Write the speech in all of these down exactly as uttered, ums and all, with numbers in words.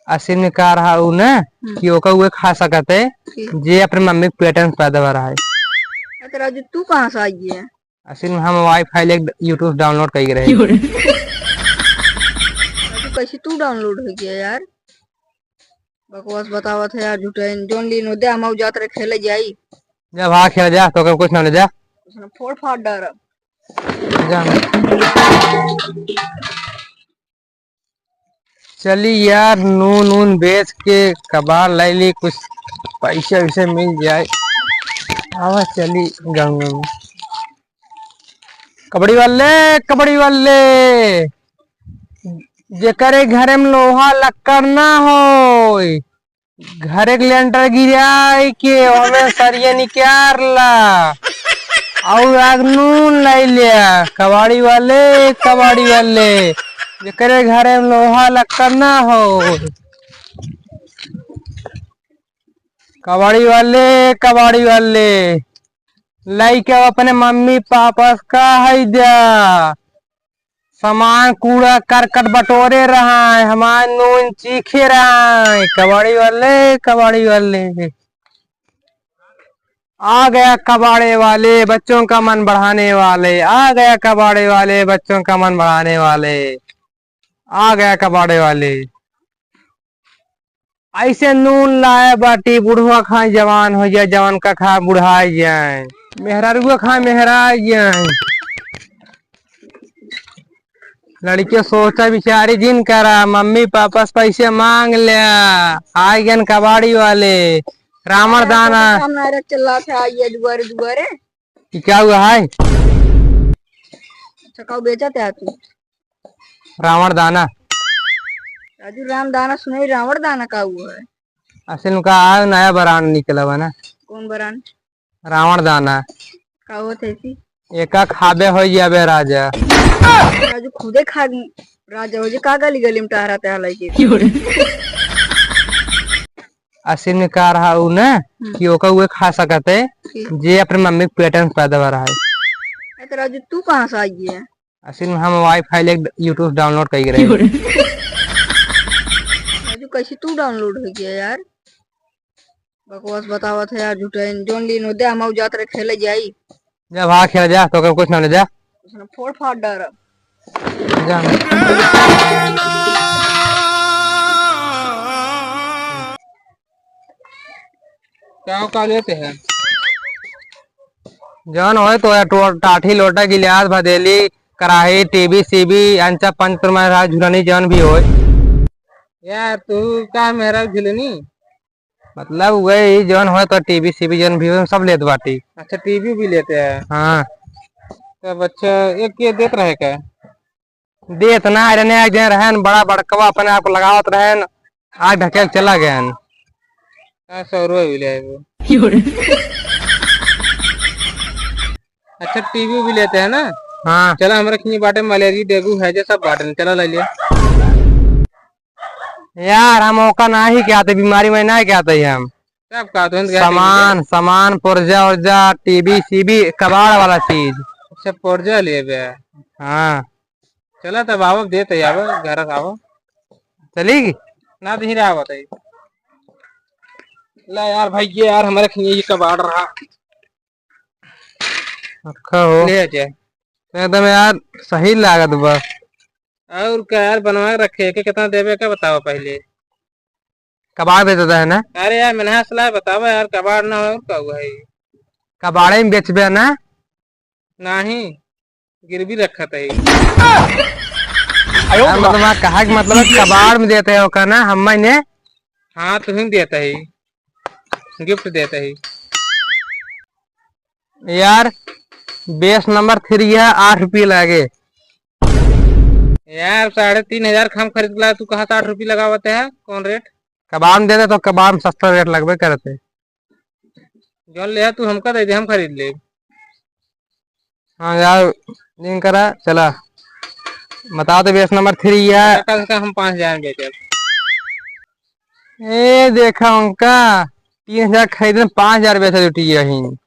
असल में का रहा उ न हम्म। कि ओका उहे खा सकत है कि? जे अपने मम्मी के पेट में पैदा हुआ रहा है। अरे तो राजू, तू कहाँ से आई है? असल में हम Wi-Fi ले YouTube download कर रहे। क्यों रे? राजू, कैसे तू download हो गया यार? बकवास बतावत है यार, झूठे जोन लीन हो दे, हम जात रहे खेले जाई। जा भाग खेल जा, तो कुछ ना ले जा। उसने फोड़ फाड़ डारा। जा। चली यार, नून नून बेच के कबाड़ लाई ली, कुछ पैसे वैसे मिल जाए। आवा चली गाँव में। कबड्डी वाले, कबड्डी वाले, जेकरे घरे में लोहा लक्कड़ ना होय, घरे के लेंटर गिराई के ओमे सरिया निकार ला। अउर आग नून लाई लिया। कबाड़ी वाले, कबाड़ी वाले, जेकरे घरे में लोहा लक्कड़ ना होय। कबाड़ी वाले, कबाड़ी वाले, लइके अपने मम्मी पापा से कह द्या। सामान कूड़ा करकट बटोरे रहइँ, हमार नून चीखे रहइँ। कबाड़ी वाले, कबाड़ी वाले। आ गया कबाड़े वाले, बच्चों का मन बढ़ाने वाले। आ गया कबाड़े वाले, बच्चों का मन बढ़ाने वाले। आ गया कबाड़े वाले। अइसे नून लाए बाटी, बुढ़वा खाए जवान होइ जाए, जवान का खाए बुढ़ाए जाए, मेहरारुआ खाए मेहराए जाए। लड़के सोचा विचारी जिन करा, मम्मी पापा से पैसे माँग ल्या। आइ गएन कबाड़ी वाले, रावण दाना। सामने रख चिल्लात है, आइए दुआरे दुआरे। ये क्या हुआ है? अच्छा, काऊ बेचत है तू? रावण दाना। राजू, राम दाना सुनाई, रावण दाना का हुआ है? असल में का आज नया brand निकला बा ना। कौन brand? रावण दाना। का होत है इसी? एका खाबे होइ जाबे राजा। राजू खुदे खा राजा हो जे, का गली गली में टहरा टहरा के। क्यों रे? असल में का रहा उ ना हम्म। कि ओका उहे खा सकत है कि? जे अपने मम्मी के पेट में पैदा हुआ रहा है। अरे तो राजू, तू कहाँ से आई है? असल में हम Wi-Fi ले YouTube download कर रहे। क्यों रे? राजू, कैसे तू download हो गया यार? बकवास बतावत है यार, झूठे जोन लीन हो दे, हम जात रहे खेले जाई। जा भाग खेल जा, तो कुछ ना ले जा। उसने फोड़ फाड़ डारा। जा। का का लेते हैं? जौन होए तो यार, टो-, टाठी, लोटा, गिलास, भदेली, कराही, टीवी, सीवी, अंचा, पंच, परमार, झुलनी, जौन भी होए। यार, तू का मेरा झुलनी? मतलब, वही जौन होए तो टीवी, सीवी, जौन भी होए, सब लेत बाटी। अच्छा, टीवी भी लेते हैं? हाँ। तब अच्छा, एक ये देत रहे का? देत ना रहन, एक जन रहन, बड़ा बड़कवा अपने आप को लगावत रहन, आग ढकेल चला गयन। हाँ, सौ रुपये भी ले आए वो। अच्छा, टीवी भी लेते हैं ना? हाँ। चला, हमरा खिनी बाटे, मलेरिया, डेंगू, हैजा सब बाटे, चला ले लिया। यार, हम ओका नाही कहते, बीमारी में नाही कहते हम। सब का तो सामान, सामान, पुर्जा उर्जा, टीवी सीवी, कबाड़ वाला चीज। अच्छा, पुर्जा लेबे? हाँ। चला तब आवब, देत है, आवब, घर आवब। चली? ना, तो ही रहा बताइए। ला यार भाई, ये यार हमारे खिए ये कबाड़ रहा। अच्छा हो। ले आजा। एकदम यार सही लागत बा। और का यार, बनवा के रखे के, कितना देबे का बतावा पहले। कबाड़ बेचता है ना? अरे यार, मैंने हंसला है, बतावा यार, कबाड़ ना हो और का हुआ है? कबाड़े में बेचबे ना? नहीं, गिरवी रखा था ही। यार, मतलब, कहा कि मतलब कबाड़ में देते हो का ना, हम ने? हाँ, तुम देता ही, gift देता ही। यार, बेस नंबर थ्री है, आठ रुपये लागे। यार, साढ़े तीन हजार का हम खरीद ला, तू कहाँ से आठ रुपये लगावते है? कौन रेट? कबाड़ में देते तो कबाड़ में सस्ता रेट लगबे करते। जौन ले तू हमका दे दे, हम खरीद ले। हाँ यार, दिन करा, चला। बता दे, बेस नंबर थ्री है। का, का हम पाँच हजार में बेचब। ए, देखा उनका, तीन हजार खरीदे, पाँच हजार बेचे जुटी यही।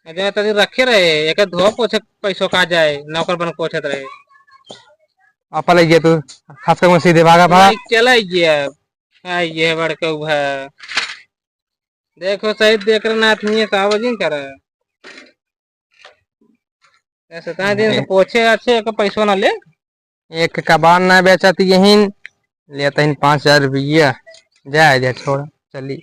अरे, तनी रखे रहे, एक धोआ पोछे पैसों का जाए, नौकर बन पोछत रहे। आपा ले गया तू, खास कर सीधे भागा भाग। चला गया। हाँ, ये बड़का उभा। देखो सही देख रहे ना, अथनिये सावजिन करे। ऐसे ता दिन से ए- पोछे अच्छे, एक पैसो ना ले। एक कबाड़ ना बेचत यहीन, लेत हीन पाँच हजार रुपया। जाए दे, छोड़, चली।